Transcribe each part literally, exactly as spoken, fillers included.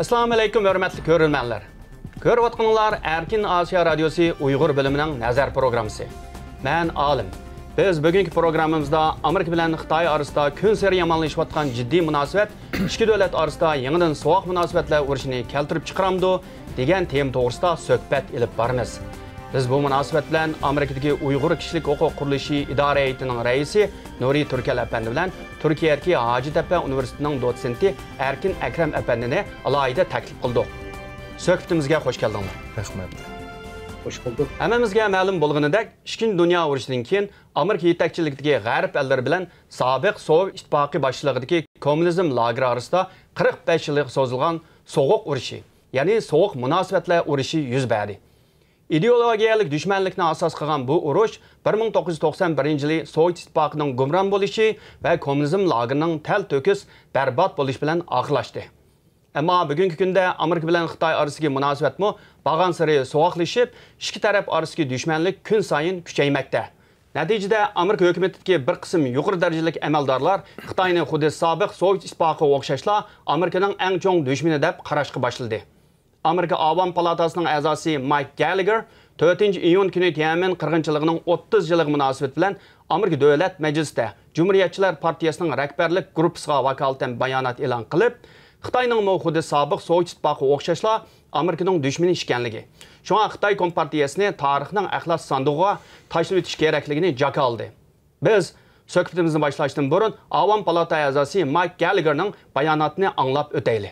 ئەسسالامۇ ئەلەيكۇم، ھۆرمەتلىك كۆرۈرمەنلەر. كۆرۈۋاتقىنىڭلار ئەركىن ئاسىيا رادىيوسى ئۇيغۇر بۆلۈمىنىڭ نەزەر پروگراممىسى. مەن ئالىم. بىز بۈگۈنكى پروگراممىمىزدا ئامېرىكا بىلەن خىتاي ئارىسىدا كۈنسېرى يامانلىشىۋاتقان جىددىي مۇناسىۋەت ئىككى دۆلەت ئارىسىدا يېڭىدىن سوغۇق مۇناسىۋەتلەر ئۇرۇشىنى كەلتۈرۈپ چىقىرامدۇ دېگەن تېما توغرىسىدا سۆھبەت ئېلىپ بارىمىز. بىز بۇ مۇناسىۋەت بىلەن ئامېرىكىدىكى ئۇيغۇر كىشىلىك ھوقۇق قۇرۇلۇشى ئىدارە ھەيئىتىنىڭ رەئىسى نۇرى تۈركەل ئەپەندى بىلەن تۈركىيەدىكى ھاجىتەپە ئۇنىۋېرسىتېتىنىڭ دوتسېنتى ئەركىن ئەكرەم ئەپەندىنى ئالاھىدە تەكلىپ قىلدۇق. سۆھبىتىمىزگە خوش كەلدىڭلار. رەھمەت. خوش بولدۇق. ھەممىمىزگە مەلۇم بولغىنىدەك، ئىككىنچى دۇنيا ئۇرۇشىدىن كېيىن ئامېرىكا يېتەكچىلىكىدىكى غەرب ئەللىرى بىلەن سابىق سوۋېت ئىتتىپاقى باشچىلىقىدىكى كوممۇنىزم لاگېرى ئارىسىدا قىرىق بەش يىلغا سوزۇلغان سوغۇق ئۇرۇشى، يەنى سوغۇق مۇناسىۋەتلەر ئۇرۇشى يۈز بەردى. ئىدېئولوگىيەلىك دۈشمەنلىكنى ئاساس قىلغان بۇ ئۇرۇش بىر مىڭ توققۇز يۈز توقسان بىرىنچى يىلى سوۋېت ئىتتىپاقىنىڭ گۇمران بولۇشى ۋە كوممۇنىزم لاگېرىنىڭ تەلتۆكۈس بەربات بولۇشى بىلەن ئاخىرلاشتى. ئەمما بۈگۈنكى كۈندە ئامېرىكا بىلەن خىتاي ئارىسىدىكى مۇناسىۋەتمۇ بارغانسېرى سوغۇقلىشىپ، ئىككى تەرەپ ئارىسىدىكى دۈشمەنلىك كۈن سايىن كۈچەيمەكتە. نەتىجىدە، ئامېرىكا ھۆكۈمىتىدىكى بىر قىسىم يۇقىرى دەرىجىلىك ئەمەلدارلار خىتاينى خۇددى سابىق سوۋېت ئىتتىپاقىغا ئوخشاشلا ئامېرىكىنىڭ ئەڭ چوڭ دۈشمىنى دەپ قاراشقا باشلىدى. ئامېرىكا ئاۋام پالاتاسىنىڭ ئەزاسى مايك گاللېگېر تۆتىنچى ئىيۇن كۈنى تيەنئەنمېن قىرغىنچىلىقىنىڭ ئوتتۇز يىللىقى مۇناسىۋىتى بىلەن ئامېرىكا دۆلەت مەجلىسىدە جۇمھۇرىيەتچىلەر پارتىيىسىنىڭ رەھبەرلىك گۇرۇپپىسىغا ۋاكالىتەن بايانات ئېلان قىلىپ، خىتاينىڭمۇ خۇددى سابىق سوۋېت ئىتتىپاقىغا ئوخشاشلا ئامېرىكىنىڭ دۈشمىنى ئىكەنلىكى، شۇڭا خىتاي كومپارتىيەسىنى تارىخنىڭ ئەخلەت ساندۇقىغا تاشلىۋېتىش كېرەكلىكىنى جاكارلىدى. بىز سۆھبىتىمىزنى باشلاشتىن بۇرۇن ئاۋام پالاتا ئەزاسى مايك گاللېگېرنىڭ باياناتىنى ئاڭلاپ ئۆتەيلى.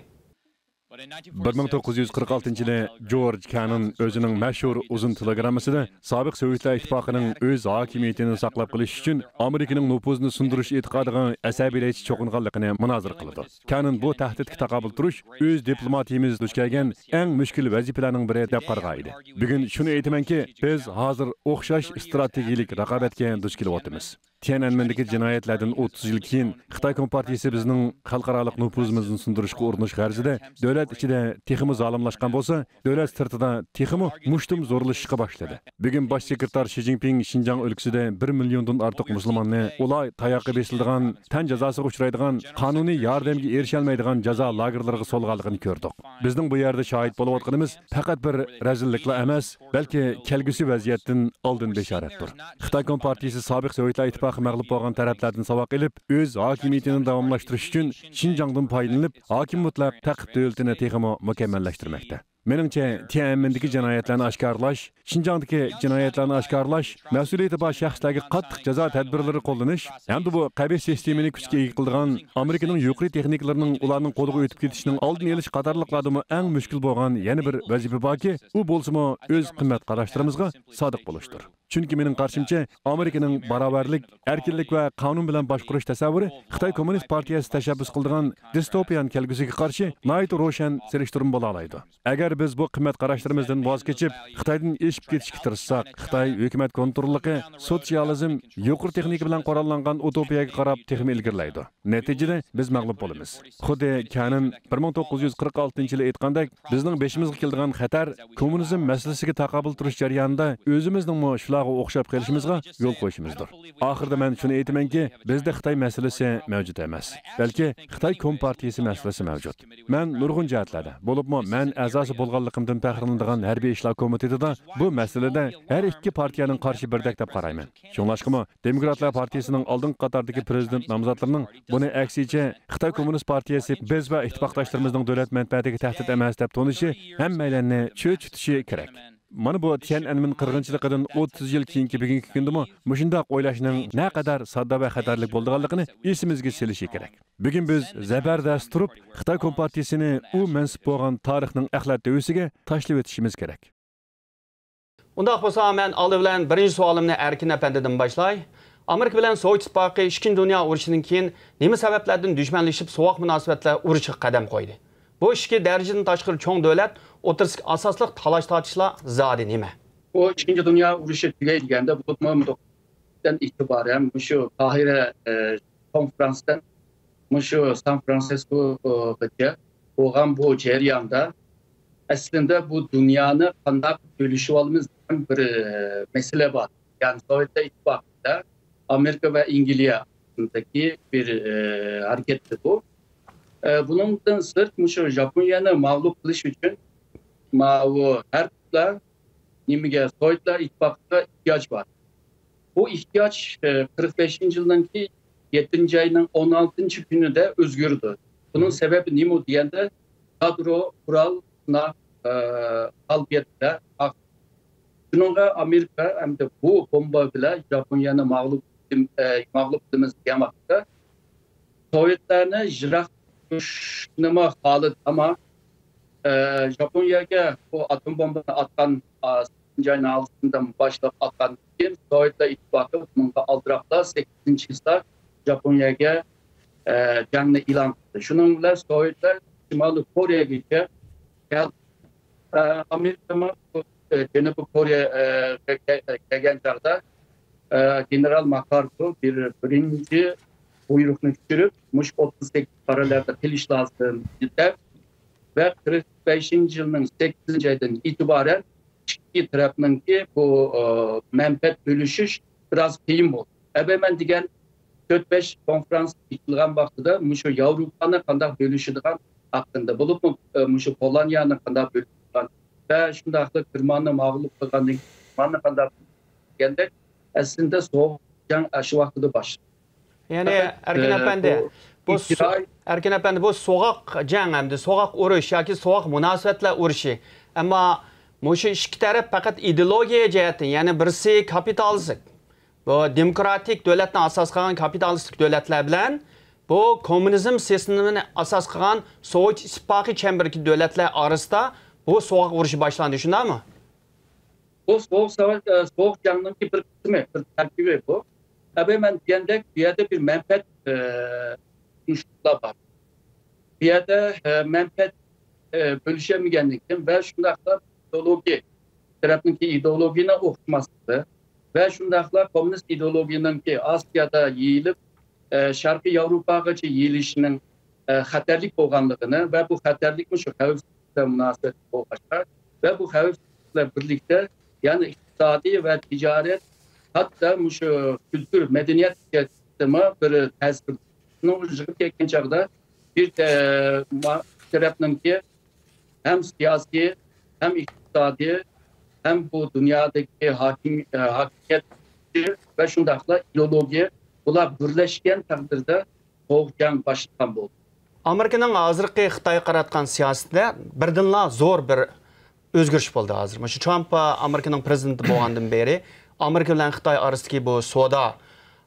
بىر مىڭ توققۇز يۈز قىرىق ئالتىنچى يىلى جورج كانون ئۆزىنىڭ مەشھۇر ئۇزۇن تېلېگراممىسىدا سابىق سوۋېتلار ئىتتىپاقىنىڭ ئۆز ھاكىمىيىتىنى ساقلاپ قېلىش ئۈچۈن ئامېرىكىنىڭ نوپۇزىنى سۇندۇرۇش ئېتىقادىغا ئەسەبىيلەشچە چوقۇنغانلىقىنى مۇنازىرە قىلىدۇ. كانون بۇ تەھدىتكە تاقابىل تۇرۇش ئۆز دىپلوماتىيىمىز دۇچ كەلگەن ئەڭ مۈشكۈل ۋەزىپىلەرنىڭ بىرى دەپ قارىغان ئىدى. بۈگۈن شۇنى ئېيتىمەنكى، بىز ھازىر ئوخشاش ئىستراتېگىيىلىك رىقابەتكە دۇچ كېلىۋاتىمىز. تيەنئەنمېندىكى جىنايەتلەردىن ئوتتۇز يىل كېيىن خىتاي كومپارتىيىسى بىزنىڭ خەلقئارالىق نوپۇزىمىزنى سۇندۇرۇشقا ئۇرۇنۇش غەرىزىدە دۆلەت ئىچىدە تېخىمۇ زالىملاشقان بولسا، دۆلەت سىرتىدا تېخىمۇ مۇشتۇم زورلىشىشقا باشلىدى. بۈگۈن باش سېكرېتار شى جىنپىڭ شىنجاڭ ئۆلكىسىدە بىر مىليوندىن ئارتۇق مۇسۇلماننى ئۇلار تاياققا بېسىلىدىغان، تەن جازاسىغا ئۇچرايدىغان، قانۇنىي ياردەمگە ئېرىشەلمەيدىغان جازا لاگېرلىرىغا سولىغانلىقىنى كۆردۇق. بىزنىڭ بۇ يەردە شاھىت بولۇۋاتقىنىمىز پەقەت بىر رەزىللىكلا ئەمەس، بەلكى كەلگۈسى ۋەزىيەتتىن ئالدىن بېشارەتتۇر. خىتاي كومپارتىيىسى سابىق سوۋېتلار ئىتتىپاقى مەغلۇپ بولغان تەرەپلەردىن ساۋاق ئېلىپ، ئۆز ھاكىمىيىتىنى داۋاملاشتۇرۇش ئۈچۈن شىنجاڭدىن پايدىلىنىپ، ھاكىم مۇتلەق تەخت دۆلىتىنى تېخىمۇ مۇكەممەللەشتۈرمەكتە. مېنىڭچە، تيەنئەنمېندىكى جىنايەتلەرنى ئاشكارىلاش، شىنجاڭدىكى جىنايەتلەرنى ئاشكارىلاش، مەسئۇلىيىتى بار شەخسلەرگە قاتتىق جازا تەدبىرلىرى قوللىنىش ھەمدە بۇ قەبىھ سىستېمىنى كۈچكە ئىگە قىلىدىغان ئامېرىكىنىڭ يۇقىرى تېخنىكىلىرىنىڭ ئۇلارنىڭ قولىغا ئۆتۈپ كېتىشىنىڭ ئالدىنى ئېلىش قاتارلىقلاردىمۇ ئەڭ مۈشكۈل بولغان يەنە بىر ۋەزىپە باركى، ئۇ بولسىمۇ ئۆز قىممەت قاراشلىرىمىزغا سادىق بولۇشتۇر. چۈنكى مېنىڭ قارىشىمچە، ئامېرىكىنىڭ باراۋەرلىك، ئەركىنلىك ۋە قانۇن بىلەن باشقۇرۇش تەسەۋۋۇرى خىتاي كوممۇنىست پارتىيەسى تەشەببۇس قىلىدىغان دىستوپىيان كەلگۈسىگە قارشى ناھايىتى روشەن سېلىشتۇرما بولالايدۇ. ئەگەر بىز بۇ قىممەت قاراشلىرىمىزدىن ۋاز كېچىپ، خىتايدىن ئېشىپ كېتىشكە تىرىشساق، خىتاي ھۆكۈمەت كونتروللۇقى، سوتسىيالىزم، يۇقىرى تېخنىكا بىلەن قوراللانغان ئۇتوپىيەگە قاراپ تېخىمۇ ئىلگىرىلەيدۇ. نەتىجىدە، بىز مەغلۇپ بولىمىز. خۇددى كانون بىر مىڭ توققۇز يۈز قىرىق ئالتىنچى يىلى ئېيتقاندەك، بىزنىڭ بېشىمىزغا كېلىدىغان خەتەر كوممۇنىزم مەسىلىسىگە تاقابىل تۇرۇش جەريانىدا ئۆزىمىزنىڭمۇ شۇلارغا ئوخشاپ قېلىشىمىزغا يول قويۇشىمىزدۇر. ئاخىرىدا مەن شۇنى ئېيتىمەنكى، بىزدە خىتاي مەسىلىسى مەۋجۇت ئەمەس، بەلكى خىتاي كومپارتىيىسى مەسىلىسى مەۋجۇت. مەن نۇرغۇن جەھەتلەردە، بولۇپمۇ مەن ئەزاسى بولغانلىقىمدىن پەخىرلىنىدىغان ھەربىي ئىشلار كومىتېتىدا بۇ مەسىلىدە ھەر ئىككى پارتىيەنىڭ قارىشى بىردەك دەپ قارايمەن. شۇڭلاشقىمۇ، دېموكراتلار پارتىيىسىنىڭ ئالدىنقى قاتاردىكى پىرېزىدېنت نامزاتلىرىنىڭ بۇنى ئەكسىچە خىتاي كوممۇنىست پارتىيەسى بىز ۋە ئىتتىپاقداشلىرىمىزنىڭ دۆلەت مەنپەئەتىگە تەھدىت ئەمەس دەپ تونۇشى، ھەممەيلەننى چۆچۈتۈشى كېرەك. مانا بۇ تيەنئەنمېن قىرغىنچىلىقىدىن ئوتتۇز يىل كېيىنكى بۈگۈنكى كۈندىمۇ مۇشۇنداق ئويلاشنىڭ نەقەدەر ساددا ۋە خەتەرلىك بولىدىغانلىقىنى ئېسىمىزگە سېلىشى كېرەك. بۈگۈن بىز زەبەردەست تۇرۇپ، خىتاي كومپارتىيىسىنى ئۇ مەنسۇپ بولغان تارىخنىڭ ئەخلەت دۆۋىسىگە تاشلىۋېتىشىمىز كېرەك. ئۇنداق بولسا، مەن ئالدى بىلەن بىرىنچى سوئالىمنى ئەركىن ئەپەندىدىن باشلاي. ئامېرىكا بىلەن سوۋېت ئىتتىپاقى ئىككىنچى دۇنيا ئۇرۇشىدىن كېيىن نېمە سەۋەبلەردىن دۈشمەنلىشىپ، سوغۇق مۇناسىۋەتلەر ئۇرۇشىغا قەدەم قويدى؟ بۇ ئىككى دەرىجىدىن تاشقىرى چوڭ دۆلەت ئوتتۇرىسىدىكى ئاساسلىق تالاش-تارتىشلار زادى نېمە؟ بۇ ئىككىنچى دۇنيا ئۇرۇشى تۈگەي دېگەندە، بولۇپمۇ ئىككىنچى دۇنيا ئۇرۇشىدىن ئېتىبارەن مۇشۇ قاھىرە، ئە، كونفرانستىن مۇشۇ سان فرانسىسكوغىچە بولغان بۇ جەرياندا ئەسلىدە بۇ دۇنيانى قانداق بۆلۈشۈۋالىمىز دېگەن بىر، ئە، مەسىلە بار. يەنى سوۋېتلار ئىتتىپاقىدا ئامېرىكا ۋە ئەنگلىيە ئارىسىدىكى بىر، ئە، ھەرىكەتتە بۇ. ئە، بۇنىڭدىن سىرت، مۇشۇ ژاپونىيەنى مەغلۇپ قىلىش ئۈچۈن ماۋۇ ھەربلەر نېمىگە، سوۋېتلار ئىتتىپاقىغا ئېھتىياج بار. بۇ ئېھتىياج، ئە، قىرىق بەشىنچى يىلنىڭكى يەتتىنچى ئاينىڭ ئون ئالتىنچى كۈنىدە ئۆزگىرىدۇ. بۇنىڭ سەۋەبى نېمە دېگەندە، يادرو قورال سىناق، ئە، ھالىتىدە. شۇنىڭغا ئامېرىكا ئەمدى بۇ بومبا بىلەن ژاپونىيەنى مەغلۇپ، ئە، مەغلۇپ قىلىمىز دېگەن ۋاقىتتا، سوۋېتلارنى يىراق تۇرۇشنىمۇ خالىدى، ئەمما، ئە، ژاپونىيەگە بۇ ئاتوم بومبىنى ئاتقان، ئا، سەككىزىنچى ئاينىڭ ئالتىسىدىن باشلاپ ئاتقاندىن كېيىن، سوۋېتلار ئىتتىپاقى بۇنىڭغا ئالدىراقلا سەككىزىنچى ھېساب ژاپونىيەگە، ئە، جەڭنى ئېلان قىلدى. شۇنىڭ بىلەن سوۋېتلار شىمالىي كورېيەگىچە كەلدى. ئە، ئامېرىكىمۇ، ئە، جەنۇبىي كورېيە، ئە، كە-، كە-، كەلگەن چاغدا، ئە، گېنېرال ماكارتۇر بىر، بىرىنچى بۇيرۇقنى چۈشۈرۈپ، مۇشۇ ئوتتۇز سەككىز پاراللېلدا قىلىش لازىم دەپ، ۋە قىرىق بەشىنچى يىلنىڭ سەككىزىنچى ئايدىن ئېتىبارەن ئىككى تەرەپنىڭكى بۇ، ئە، مەنپەئەت بۆلۈشۈش بىراز قىيىن بولدى. ئەبەمەن دېگەن تۆت بەش كونفرانس ئېچىلغان ۋاقتىدا مۇشۇ ياۋروپانى قانداق بۆلۈشىدىغان ھەققىدە، بولۇپمۇ، ئە، مۇشۇ پولونىيەنى قانداق بۆلىدىغان ۋە شۇنداقلا گېرماننى مەغلۇپ قىلغاندىن كېيىن گېرماننى قانداق دېگەندەك، ئەسلىدە سوغۇق جەڭ ئاشۇ ۋاقتىدا باشلىدى. يەنى، پەقەت، ئەركىن ئە، ئەپەندى، بۇ بۇ سو-، ئىجرا- ئەركىن ئەپەندى، بۇ سوغۇق جەڭ ئەمدى سوغۇق ئۇرۇش ياكى سوغۇق مۇناسىۋەتلەر ئۇرۇشى. ئەمما مۇشۇ ئىككى تەرەپ پەقەت ئىدېئولوگىيە جەھەتتىن، يەنى بىرسى كاپىتالىستىك، بۇ دېموكراتىك دۆلەتنى ئاساس قىلغان كاپىتالىستىك دۆلەتلەر بىلەن بۇ كوممۇنىزم سىستېمىنى ئاساس قىلغان سوۋېت ئىتتىپاقى چەمبىرىكى دۆلەتلەر ئارىسىدا بۇ سوغۇق ئۇرۇشى باشلاندى، شۇنداقمۇ؟ بۇ سوغۇق ساۋاش، ئە، سوغۇق جەڭنىڭكى بىر قىسمى، بىر تەركىبى بۇ. ئەبەمەن دېگەندەك، بۇ يەردە بىر مەنپەئەت، ئە، ئۇيۇشۇشلار بار. بۇ يەردە، ئە، مەنپەئەت، ئە، بۆلۈشەلمىگەنلىكتىن ۋە شۇنداقلا ئىدېئولوگىيە، تەرەپنىڭكى ئىدېئولوگىيىنىڭ ئوخشىماسلىقى ۋە شۇنداقلا كوممۇنىست ئىدېئولوگىيىنىڭكى ئاسىيادا يېيىلىپ، ئە، شەرقىي ياۋروپاغىچە يېيىلىشىنىڭ، ئە، خەتەرلىك بولغانلىقىنى ۋە بۇ خەتەرلىكمۇ شۇ خەۋپسىزلىك بىلەن مۇناسىۋەتلىك بولغاچقا ۋە بۇ خەۋپسىزلىك بىلەن بىرلىكتە، يەنى ئىقتىسادىي ۋە تىجارەت، ھەتتا مۇشۇ كۈلتۈر، مەدەنىيەت جەھەتتىمۇ بىر تەسىر. شۇنىڭغا يىغىپ كەلگەن چاغدا بىر تە-، ما-، تەرەپنىڭكى ھەم سىياسىي، ھەم ئىقتىسادىي، ھەم بۇ دۇنيادىكى ھاكىم-، ھاكىمىيەت ۋە شۇنداقلا ئىدېئولوگىيە، بۇلار بىرلەشكەن تەقدىردە سوغۇق جەڭ باشلىغان بولدى. ئامېرىكىنىڭ ھازىرقى خىتايغا قاراتقان سىياسىتىدە بىردىنلا زور بىر ئۆزگىرىش بولدى ھازىر. مۇشۇ ترامپ ئامېرىكىنىڭ پرېزىدېنتى بولغاندىن بېرى ئامېرىكا بىلەن خىتاي ئارىسىدىكى بۇ سودا،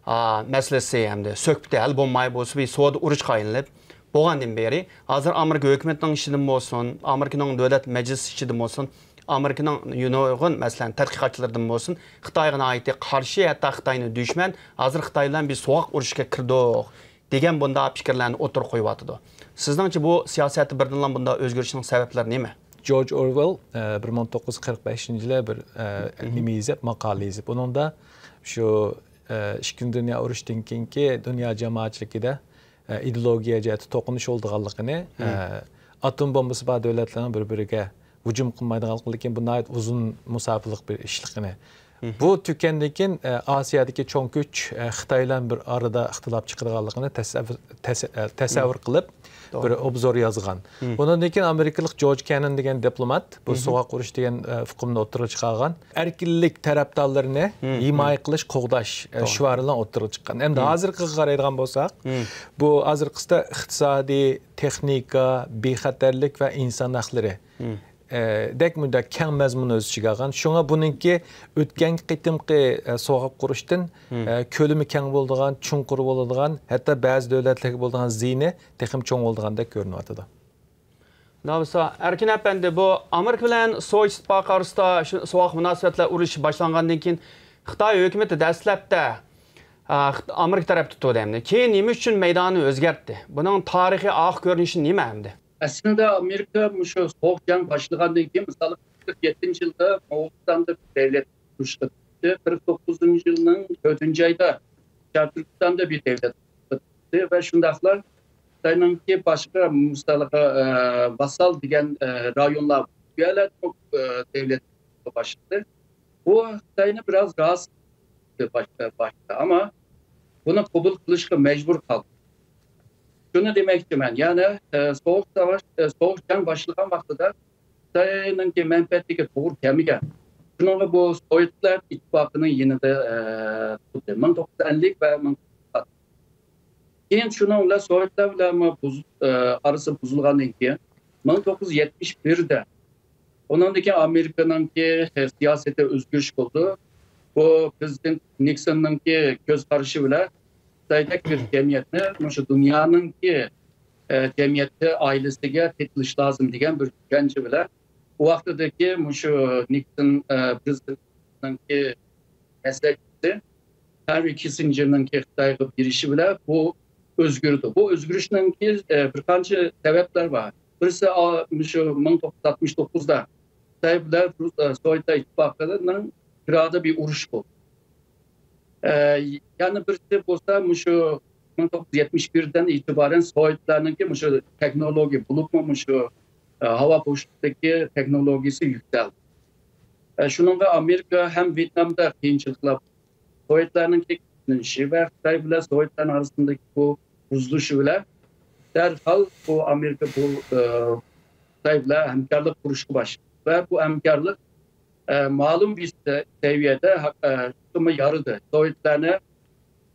ئا، مەسىلىسى ھەمدە سۆھبىتى ھەل بولماي، بولسا بىر سودا ئۇرۇشقا ئايلىنىپ بولغاندىن بېرى، ھازىر ئامېرىكا ھۆكۈمىتىنىڭ ئىچىدىن بولسۇن، ئامېرىكىنىڭ دۆلەت مەجلىسى ئىچىدىن بولسۇن، ئامېرىكىنىڭ نۇرغۇن، مەسىلەن، تەتقىقاتچىلىرىدىن بولسۇن، خىتايغا ناھايىتى قارشى، ھەتتا خىتاينى دۈشمەن، ھازىر خىتاي بىلەن بىز سوغۇق ئۇرۇشقا كىردۇق دېگەن بۇنداق پىكىرلەرنى ئوتتۇرىغا قويۇۋاتىدۇ. سىزنىڭچە بۇ سىياسەتتە بىردىنلا بۇنداق ئۆزگىرىشنىڭ سەۋەبلىرى نېمە؟ جورج ئورۋېل، ئە، بىر مىڭ توققۇز يۈز قىرىق بەشىنچى يىلى بىر، ئە، نېمە يېزىپ، ماقالە يېزىپ، ئۇنىڭدا شۇ، ئە، ئىككىنچى دۇنيا ئۇرۇشتىن كېيىنكى دۇنيا جامائەتچىلىكىدە، ئە، ئىدېئولوگىيە جەھەتتە توقۇنۇش بولىدىغانلىقىنى، ئە، ئاتوم بومبىسى بار دۆلەتلەرنىڭ بىر-بىرىگە ھۇجۇم قىلمايدىغانلىقى، لېكىن بۇ ناھايىتى ئۇزۇن مۇساپىلىق بىر ئىشلىقىنى. بۇ تۈگىگەندىن كېيىن، ئە، ئاسىيادىكى چوڭ كۈچ، ئە، خىتاي بىلەن بىر ئارىدا ئىختىلاپ چىقىدىغانلىقىنى تەسەۋۋۇر، تەس-، ئە، تەسەۋۋۇر قىلىپ، بىر ئوبزور يازغان. ئۇنىڭدىن كېيىن ئامېرىكىلىق جورج كەننون دېگەن دىپلومات بۇ سوغۇق ئۇرۇش دېگەن، ئە، ئۇقۇمنى ئوتتۇرىغا چىقارغان. ئەركىنلىك تەرەپدارلىرىنى ھىمايە قىلىش، قوغداش، ئە، شوئارى بىلەن ئوتتۇرىغا چىققان. ئەمدى ھازىرقىغا قارايدىغان بولساق، بۇ ھازىرقىسىدا ئىقتىسادىي، تېخنىكا، بىخەتەرلىك ۋە ئىنسان ھەقلىرى ئە، دەك مۇنداق كەڭ مەزمۇن ئۆز ئىچىگە ئالغان. شۇڭا بۇنىڭكى ئۆتكەنكى قېتىمقى، ئە، سوغۇق ئۇرۇشتىن، ئە، كۆلىمى كەڭ بولىدىغان، چوڭقۇر بولىدىغان، ھەتتا بەزى دۆلەتلەرگە بولىدىغان زىيىنى تېخىمۇ چوڭ بولىدىغاندەك كۆرۈنۈۋاتىدۇ. ئۇنداق بولسا، ئەركىن ئەپەندى، بۇ ئامېرىكا بىلەن سوۋېت ئىتتىپاقى ئارىسىدا شۇ سوغۇق مۇناسىۋەتلەر ئۇرۇشى باشلانغاندىن كېيىن، خىتاي ھۆكۈمىتى دەسلەپتە، ئا، خىت-، ئامېرىكا تەرەپتە تۇردى ئەمدى. كېيىن نېمە ئۈچۈن مەيدانىنى ئۆزگەرتتى؟ بۇنىڭ تارىخىي ئارقا كۆرۈنۈشى نېمە ئەمدى؟ ئەسلىدە ئامېرىكا مۇشۇ سوغۇق جەڭ باشلىغاندىن كېيىن، مىسالغا، قىرىق يەتتىنچى يىلدا موڭغۇلىستاندا بىر دۆلەت ئۇرۇش قىلدى. قىرىق توققۇزىنچى يىلنىڭ تۆتىنچى ئايدا شەرقىي تۈركىستاندا بىر دۆلەت قىلدى ۋە شۇنداقلا خىتاينىڭكى باشقا، مىسالغا، ئە، ۋاسال دېگەن، ئە، رايونلار، بۇ يەرلەردىمۇ، ئە، دۆلەت باشلىدى. بۇ خىتاينى بىراز راھەتسىز باشتا، باشتا، ئەمما بۇنى قوبۇل قىلىشقا مەجبۇر قالدى. شۇنى دېمەكچىمەن، يەنى، ئە، سوغۇق ساۋاش، ئە، سوغۇق جەڭ باشلىغان ۋاقتىدا خىتاينىڭكى مەنپەئەتىگە توغرا كەلمىگەن. شۇنىڭغا بۇ سوۋېتلار ئىتتىپاقىنىڭ يېنىدا، ئە، تۇردى. مىڭ توققۇز يۈز ئەللىك ۋە مىڭ توققۇز يۈز ئاتمىش. كېيىن شۇنىڭ بىلەن سوۋېتلار بىلەن بۇز-، ئە، ئارىسى بۇزۇلغاندىن كېيىن، مىڭ توققۇز يۈز يەتمىش بىردە، ئۇنىڭدىن كېيىن ئامېرىكىنىڭكى سىياسىتى ئۆزگىرىش بولدى. بۇ پرېزىدېنت نىكسوننىڭكى كۆز قارىشى بىلەن خىتايدەك بىر جەمئىيەتنى مۇشۇ دۇنيانىڭكى، ئە، جەمئىيەتكە، ئائىلىسىگە تېتىلىش لازىم دېگەن بىر چۈشەنچە بىلەن، ئۇ ۋاقتىدىكى مۇشۇ نىكسون، ئە، پرېزىدېنتنىڭكى مەسلىھەتچىسى ھېنرى كىسسىنجېرنىڭكى خىتايغا بېرىشى بىلەن بۇ ئۆزگىرىدۇ. بۇ ئۆزگىرىشنىڭكى، ئە، بىر قانچە سەۋەبلەر بار. بىرسى، ئا، مۇشۇ مىڭ توققۇز يۈز ئاتمىش توققۇزدا خىتاي بىلەن رۇس-، ئە، سوۋېت ئىتتىپاقىنىڭ ئىرادە بىر ئۇرۇش بولدى. ئە، يەنە بىرسى بولسا، مۇشۇ مىڭ توققۇز يۈز يەتمىش بىردىن ئېتىبارەن سوۋېتلارنىڭكى مۇشۇ تېخنولوگىيە، بولۇپمۇ مۇشۇ، ئە، ھاۋا بوشلۇقتىكى تېخنولوگىيىسى يۈكسەلدى. ئە، شۇنىڭغا ئامېرىكا ھەم ۋيېتنامدا قىيىنچىلىقلار، سوۋېتلارنىڭكى كۈچلىنىشى ۋە خىتاي بىلەن سوۋېتلارنىڭ ئارىسىندىكى بۇ بۇزۇلۇشى بىلەن دەرھال بۇ ئامېرىكا بۇ، ئە، خىتاي بىلەن ھەمكارلىق قۇرۇشقا باشلىدى. ۋە بۇ ھەمكارلىق، ئە، مەلۇم بىر سە-، سەۋىيەدە ھە-، ئە، شۇمۇ يارىدى. سوۋېتلارنى،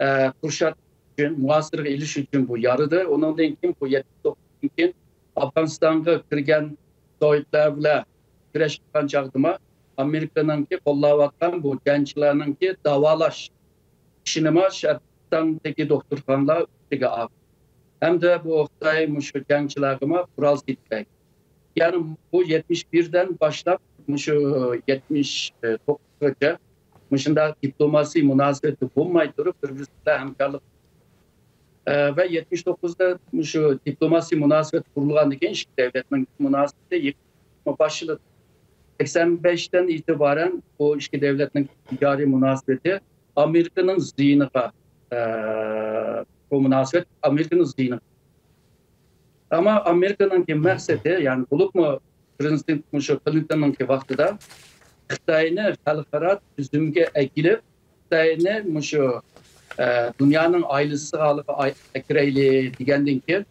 ئە، قۇرشاش ئۈچۈن، مۇھاسىرىگە ئېلىش ئۈچۈن بۇ يارىدى. ئۇنىڭدىن كېيىن بۇ يەتمىش توققۇزدىن كېيىن ئافغانىستانغا كىرگەن سوۋېتلار بىلەن كۈرەش قىلغان چاغدىمۇ ئامېرىكىنىڭكى قوللاۋاتقان بۇ جەڭچىلەرنىڭكى داۋالاش ئىشىنىمۇ شەرقىستاندىكى دوختۇرخانىلار ئۈستىگە ئالدى. ھەمدە بۇ خىتاي مۇشۇ جەڭچىلەرگىمۇ قورال سېتىپ بەردى. يەنى بۇ يەتمىش بىردىن باشلاپ مۇشۇ يەتمىش توققۇزغىچە مۇشۇنداق دىپلوماسىي مۇناسىۋىتى بولماي تۇرۇپ، بىر-بىرسى بىلەن ھەمكارلىق، ئە، ۋە يەتمىش توققۇزدا مۇشۇ دىپلوماسىي مۇناسىۋەت قۇرۇلغاندىن كېيىن ئىككى دۆلەتنىڭ مۇناسىۋىتى يېقىنلىشىشقا باشلىدى. سەكسەن بەشتىن ئېتىبارەن بۇ ئىككى دۆلەتنىڭ تىجارىي مۇناسىۋىتى ئامېرىكىنىڭ زىيىنىغا، ئە، بۇ مۇناسىۋەت ئامېرىكىنىڭ زىيىنىغا. ئەمما ئامېرىكىنىڭكى مەقسىتى، يەنى بولۇپمۇ پرېزىدېنت مۇشۇ كلىنتوننىڭكى ۋاقتىدا خىتاينى خەلقئارا تۈزۈمگە ئەكېلىپ، خىتاينى مۇشۇ، ئە، دۇنيانىڭ ئائىلىسىغا ئاي-، ئەكىرەيلى دېگەندىن كېيىن،